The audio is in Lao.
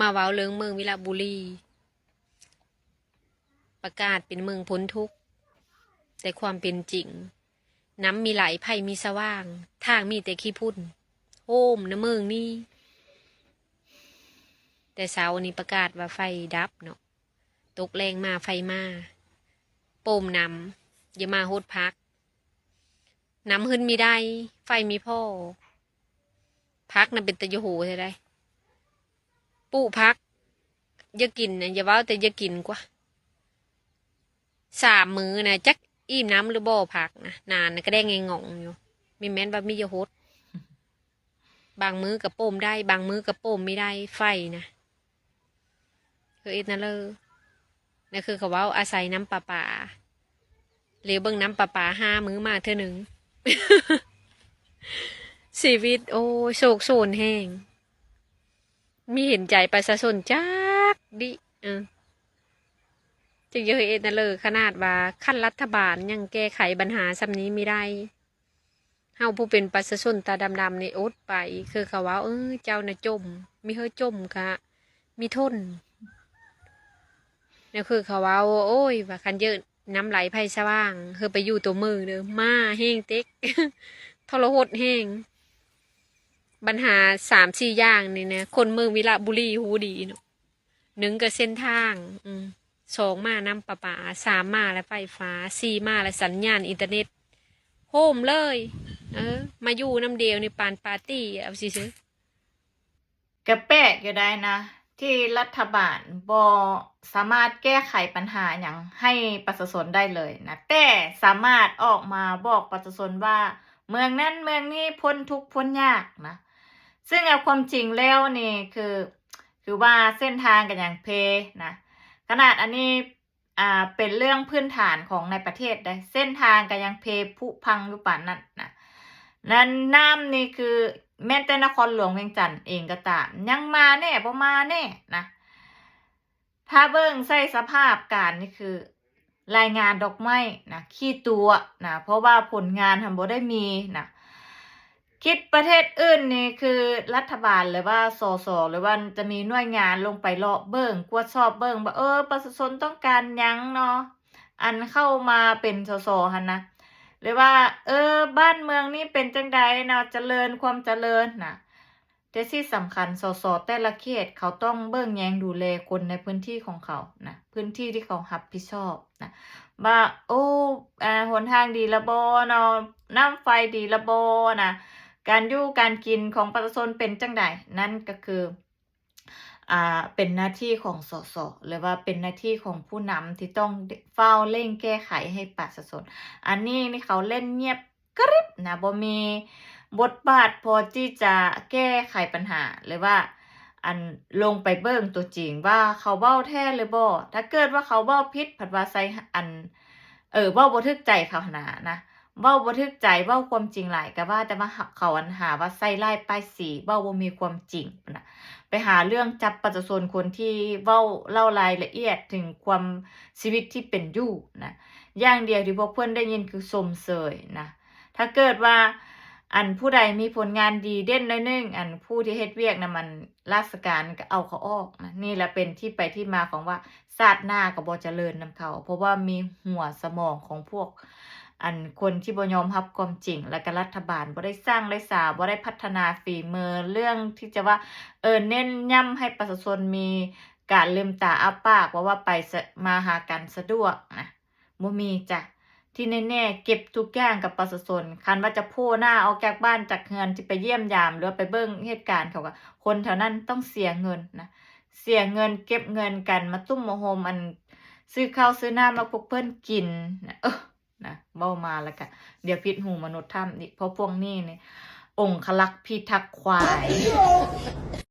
ມາເວົ້າເລື່ອງເມືອງວິລະບູລີ ປະກາດເປັນເມືອງພົ້ນທຸກ, ແຕ່ຄວາມເປັນຈິງ ນ້ຳມີໄຫຼ ໄຟມີສະຫວ່າງ, ທາງມີແຕ່ຂີ້ຝຸ່ນ ໂຮມນະເມືອງນີ້. ແຕ່ເຊົ້ານີ້ປະກາດວ່າໄຟດັບເນາະ, ຕົກແລງມາໄຟມາ, ໂປມນ້ຳ ຢ່າມາຫົດຜັກ, ນ້ຳຂຶ້ນມີໄດ້ ໄຟມີພໍ. ຜັກນະເປັນຕາຢາໂຫແທ້ໃດ໋, ປູກຜັກ ຢ່າກິນນະ ຢ່າເວົ້າແຕ່ຢ່າກິນກວ່າ ສາມມື້ນະ ຈັກອີ່ມນ້ຳຫຼືບໍ່ ຜັກນະ ໜານະກະແດງແງງງອງຢູ່, ມີແມ່ນວ່າມີຢາຫົດ. ບາງມື້ກະໂປມໄດ້ ບາງມື້ກະໂປມມີໄດ້ ໄຟນະ. ຄືເຮັດນະເລີ ນະຄືເຂົາເວົ້າ ອາໄສນ້ຳປະປາ, ເລວເບິ່ງນ້ຳປະປາ ຫ້າມື້ມາເທື່ອໜຶ່ງ. ຊີວິດ ໂອ້ຍ ໂສກໂສນແຮງ, ມີເຫັນໃຈປະຊາຊົນຈັກດິ. ເອີ ຈຶ່ງຈະເຮັດນະເລີ ຂະໜາດວ່າຂັ້ນລັດຖະບານຍັງແກ້ໄຂບັນຫາສ່ຳນີ້ມີໄດ້, ເຮົາຜູ້ເປັນປະຊາຊົນຕາດຳໆນີ້ອົດໄປ. ຄືເຂົາເວົ້າ ເອີ ເຈົ້ານະຈົ່ມ, ມີເຮີຈົ່ມກະມີທົນ. ແນວຄືເຂົາເວົ້າ ໂອ້ຍ ວ່າຄັນເຢີ້ນ ນ້ຳໄຫຼໄຟສະຫວ່າງ ເຮີໄປຢູ່ຕົວເມືອງເດີ ມາແຮງເຕັກ ທໍລະຫົດແຮງ. ບັນຫາສາມສີ່ຢ່າງນີ້ນະ ຄົນເມືອງວິລະບູລີຮູ້ດີເນາະ. ໜຶ່ງກະເສັ້ນທາງ, ອືມ ສອງມານ້ຳປະປາ, ສາມມາລະໄຟຟ້າ, ສີ່ມາລະສັນຍານອິນເຕີເນັດ. ໂຮມເລີຍ ເອີ ມາຢູ່ນຳດຽວນີ້ປານປາຕີ້ ເອົາຊື່ໆ. ກະແປກຢູ່ໄດ໋ນະ ທີ່ລັດຖະບານບໍ່ສາມາດແກ້ໄຂບັນຫາຫຍັງໃຫ້ປະຊາຊົນໄດ້ເລີຍນະ, ແຕ່ສາມາດອອກມາບອກປະຊາຊົນວ່າ ເມືອງນັ້ນເມືອງນີ້ພົ້ນທຸກພົ້ນຍາກນະ. ຊຶ່ງເອົາຄວາມຈິງແລ້ວນີ້ຄື ຄືວ່າເສັ້ນທາງກະຍັງເພນະ, ຂະໜາດອັນນີ້ ອ່າ ເປັນເລື່ອງພື້ນຖານຂອງໃນປະເທດໃດ໋, ເສັ້ນທາງກະຍັງເພຜຸພັງຢູ່ປານນັ້ນນະ. ນັ້ນ ນ້ຳນີ້ຄື ແມ່ນແຕ່ນະຄອນຫຼວງວຽງຈັນເອງກະຕາມ ຍັງມາແນ່ບໍ່ມາແນ່ນະ. ຖ້າເບິ່ງໃສ່ສະພາບການນີ້ຄື ລາຍງານດອກໄມ້ນະ ຂີ້ຕົວະນະ, ເພາະວ່າຜົນງານຫັ້ນບໍ່ໄດ້ມີນະ. ຄິດປະເທດອື່ນນີ້ຄືລັດຖະບານ ຫຼືວ່າ ສສ ຫຼືວ່າຈະມີໜ່ວຍງານລົງໄປເລາະເບິ່ງ ກວດສອບເບິ່ງວ່າ ເອີ ປະຊາຊົນຕ້ອງການຫຍັງເນາະ ອັນເຂົ້າມາເປັນ ສສ ຫັ້ນນະ ຫຼືວ່າ ເອີ ບ້ານເມືອງນີ້ເປັນຈັ່ງໃດເນາະ ຈະເລີນ ຄວາມຈະເລີນນະ. ແຕ່ທີ່ສຳຄັນ ສສ ແຕ່ລະເຂດເຂົາຕ້ອງເບິ່ງແຍງດູແລຄົນໃນພື້ນທີ່ຂອງເຂົານະ, ພື້ນທີ່ທີ່ເຂົາຮັບຜິດຊອບນະ ວ່າ ໂອ້ ອາ ຫົນທາງດີລະບໍ່ເນາະ, ນ້ຳໄຟດີລະບໍ່ນະ, ການຢູ່ການກິນຂອງປະຊາຊົນເປັນຈັ່ງໃດ. ນັ້ນກະຄື ອາ ເປັນໜ້າທີ່ຂອງ ສສ ຫຼືວ່າເປັນໜ້າທີ່ຂອງຜູ້ນຳທີ່ຕ້ອງຟ້າວເລັ່ງແກ້ໄຂໃຫ້ປະຊາຊົນ. ອັນນີ້ນີ້ເຂົາເຫຼັ້ນງຽບ ກະຣິບນະ, ບໍ່ມີບົດບາດພໍທີ່ຈະແກ້ໄຂບັນຫາ ຫຼືວ່າ ອັນ ລົງໄປເບິ່ງຕົວຈິງວ່າເຂົາເວົ້າແທ້ຫຼືບໍ່. ຖ້າເກີດວ່າເຂົາເວົ້າຜິດ ພັດວ່າໃສ່ ອັນ ເອີ ເວົ້າບໍ່ຖືກໃຈເຂົາຫັ້ນນະ, ເວົ້າບໍ່ຖືກໃຈ ເວົ້າຄວາມຈິງຫຼາຍ ກະວ່າແຕ່ວ່າເຂົາ ອັນ ຫາວ່າໃສ່ຮ້າຍປ້າຍສີ ເວົ້າບໍ່ມີຄວາມຈິງນະ, ໄປຫາເລື່ອງຈັບປະຊາຊົນຄົນທີ່ເວົ້າເລົ່າລາຍລະອຽດເຖິງຄວາມ ຊີວິດທີ່ເປັນຢູ່ນະ. ຢ່າງດຽວທີ່ພວກເພິ່ນໄດ້ຍິນຄືຊົມເຊີຍນະ. ຖ້າເກີດວ່າ ອັນ ຜູ້ໃດມີຜົນງານດີເດັ່ນໜ້ອຍໜຶ່ງ ອັນ ຜູ້ທີ່ເຮັດວຽກນຳ ອັນ ລາຊະການກະເອົາເຂົາອອກນະ. ນີ້ລະເປັນທີ່ໄປທີ່ມາຂອງວ່າ ຊາດໜ້າກະບໍ່ຈະເລີນນຳເຂົາ ເພາະວ່າມີຫົວສະໝອງຂອງພວກ ອັນ ຄົນທີ່ບໍ່ຍອມຮັບຄວາມຈິງ ແລະກະລັດຖະບານບໍ່ໄດ້ສ້າງໄດ້ສາ ບໍ່ໄດ້ພັດທະນາຝີມື ເລື່ອງທີ່ຈະວ່າ ເອີ ເນັ້ນຢ້ຳໃຫ້ປະຊາຊົນມີ ການລືມຕາອ້າປາກ ວ່າ ວ່າໄປ ມາຫາກັນສະດວກນະ ບໍ່ມີຈ້ະ. ທີ່ແນ່ໆ ເກັບທຸກຢ່າງກັບປະຊາຊົນ. ຄັນວ່າຈະໂຜ່ໜ້າອອກຈາກບ້ານຈາກເຮືອນ ຈະໄປຢ້ຽມຢາມ ຫຼືວ່າໄປເບິ່ງເຫດການ ເຂົາກະ ຄົນແຖວນັ້ນຕ້ອງເສຍເງິນນະ, ເສຍເງິນ ເກັບເງິນກັນມາຕຸ້ມມາໂຮມ ອັນ ຊື້ເຂົ້າຊື້ນ້ຳໃຫ້ພວກເພິ່ນກິນນະ. ເອີ ນະ ເວົ້າມາລະກະ ດຽວຜິດຫູມະນຸດຖ້ຳອີກ ເພາະພວກນີ້ນີ້ ອົງຄະລັກພິທັກຄວາຍ.